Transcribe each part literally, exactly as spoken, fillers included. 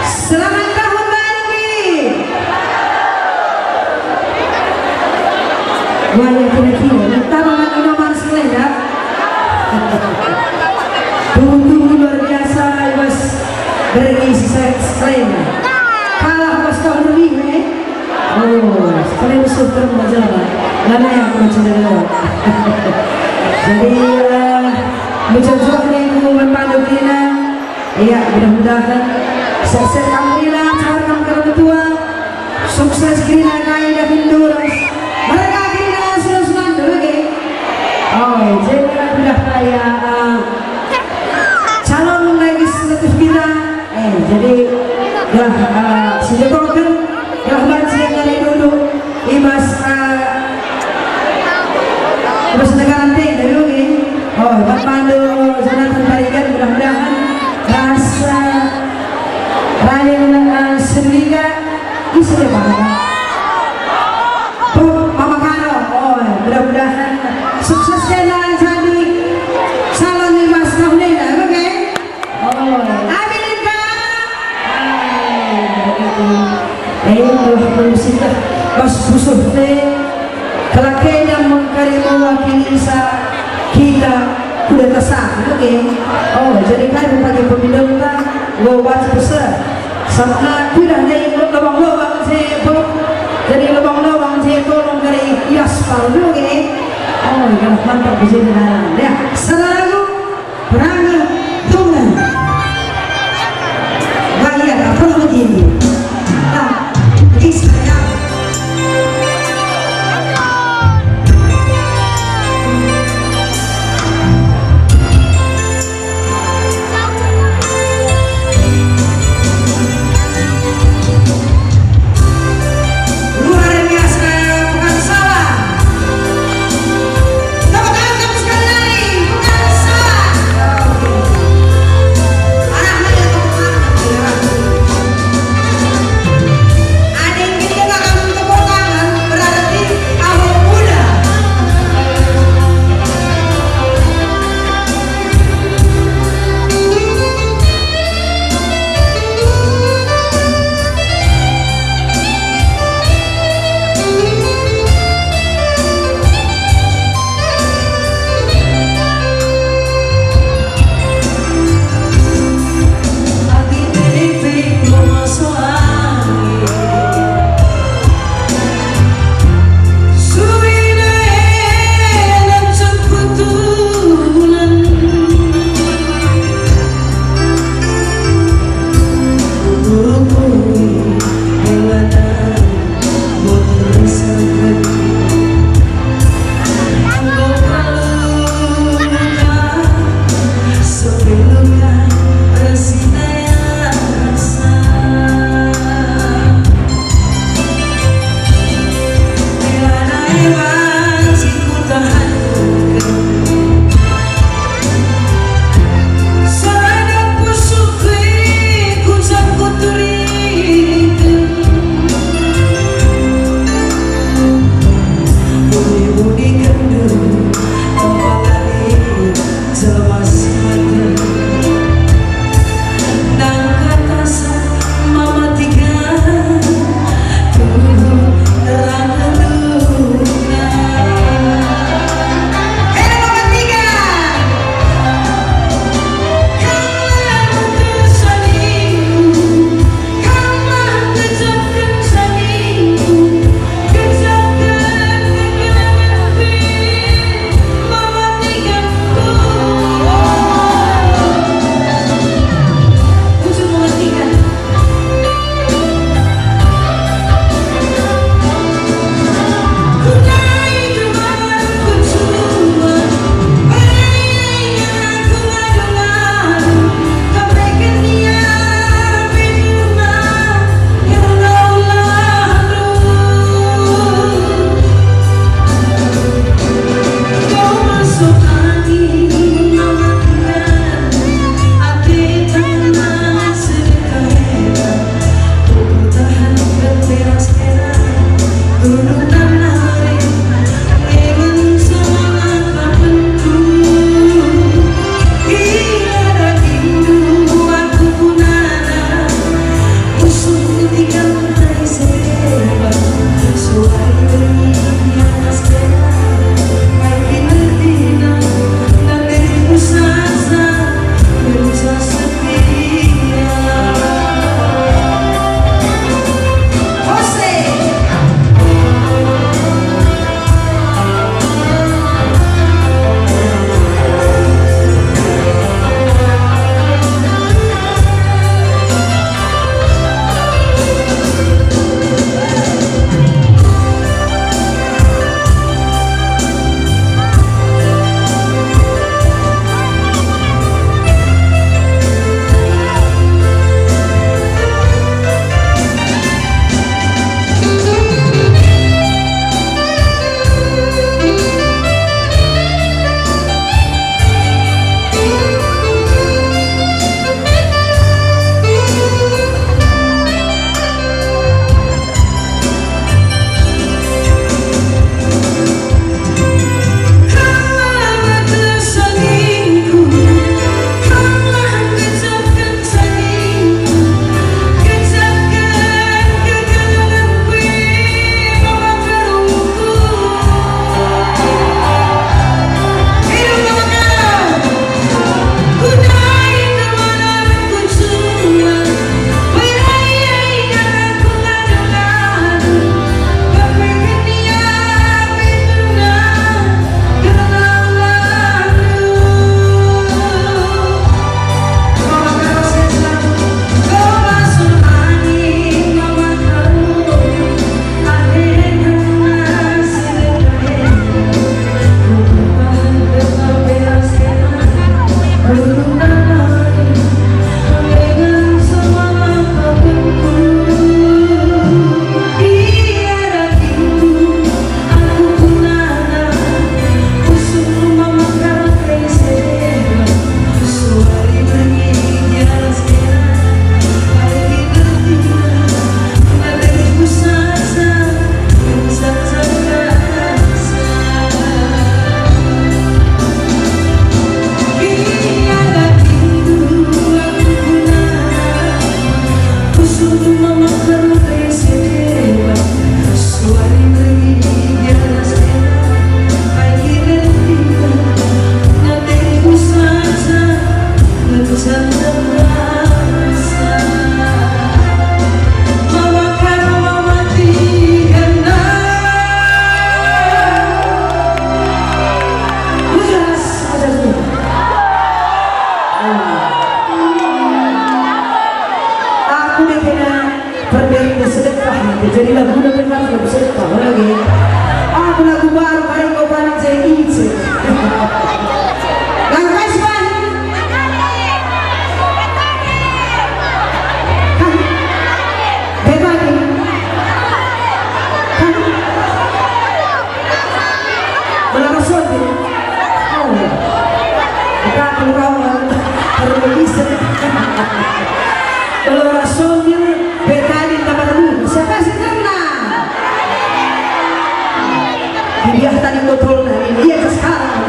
Selamat tahun baru, Ki. Wah, ya, kira-kira. Minta banget minuman sekalian, ya. Tunggu-tunggu luar biasa, Mas. Berngi sekalian. Kalah Mas tahun ini, eh? Oh, sekalian sudah terus majalah. Lana ya, aku cerita. Jadi, eh, mencontoh ni ku membantu kita. Iya, mudah-mudahan sukses kamu, Ina, cara kamu kerana tua. Sukses kerina kai dahin durus. Mereka kerina senang-senang dulu, oke? Oh, jadi mudah kaya, eh, calon legislatif kita. Eh, jadi, dah, eh, sejatoken, dah banci yang nyari dulu. Imas, eh, terus negara teh, dulu, oke? Oh, Bang Pandu, Jonathan Parigan, mudah-mudahan rasa Ryan, eh, Sendika, isi deh, Bang. Tuh, Mama Karo, oh, mudah-mudahan sukses kena jadi calon Imas tahun ini, oke? Oh, amin, Kak. Eh, Allah, manusia, Mas, busuh teh. Kelakena mengkari mewakili sa kita kuda kesah, oke? Oh, jadi kai pagi pemindonta, gua baca pesan. Sabna kuda ndai lobang-lobang je, po. Jadi lobang-lobang je tolong kari iaspal, oke? Oh, kalau mantap begini, ya. Saudaraku, Perang tunggal. Bahaya, tak perlu begini. Tak, bisa ya. Luar biasa, bukan salah. Tepuk tangan sekali lagi, bukan salah. Aku deh kena pernah sedekah nanti. Jadi lagu nanti harus lagu sedekah lagi. Aku lagu baru, mari kau balik saya ijin. Langkai sepan. Hah? Bebadi. Hah? Belarus Sondi. Oh. Kita perlu, perlu isep. Belarus Sondi, Betani, Tabarani. Siapa sih kena? Dia tadi botol tadi. Iya, sekarang.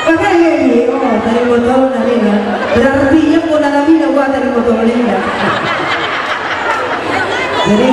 Makanya ini, oh, tadi botol tadi, nah. Berarti ia pun dalam ini, wah, tadi botol ini, nah. Jadi,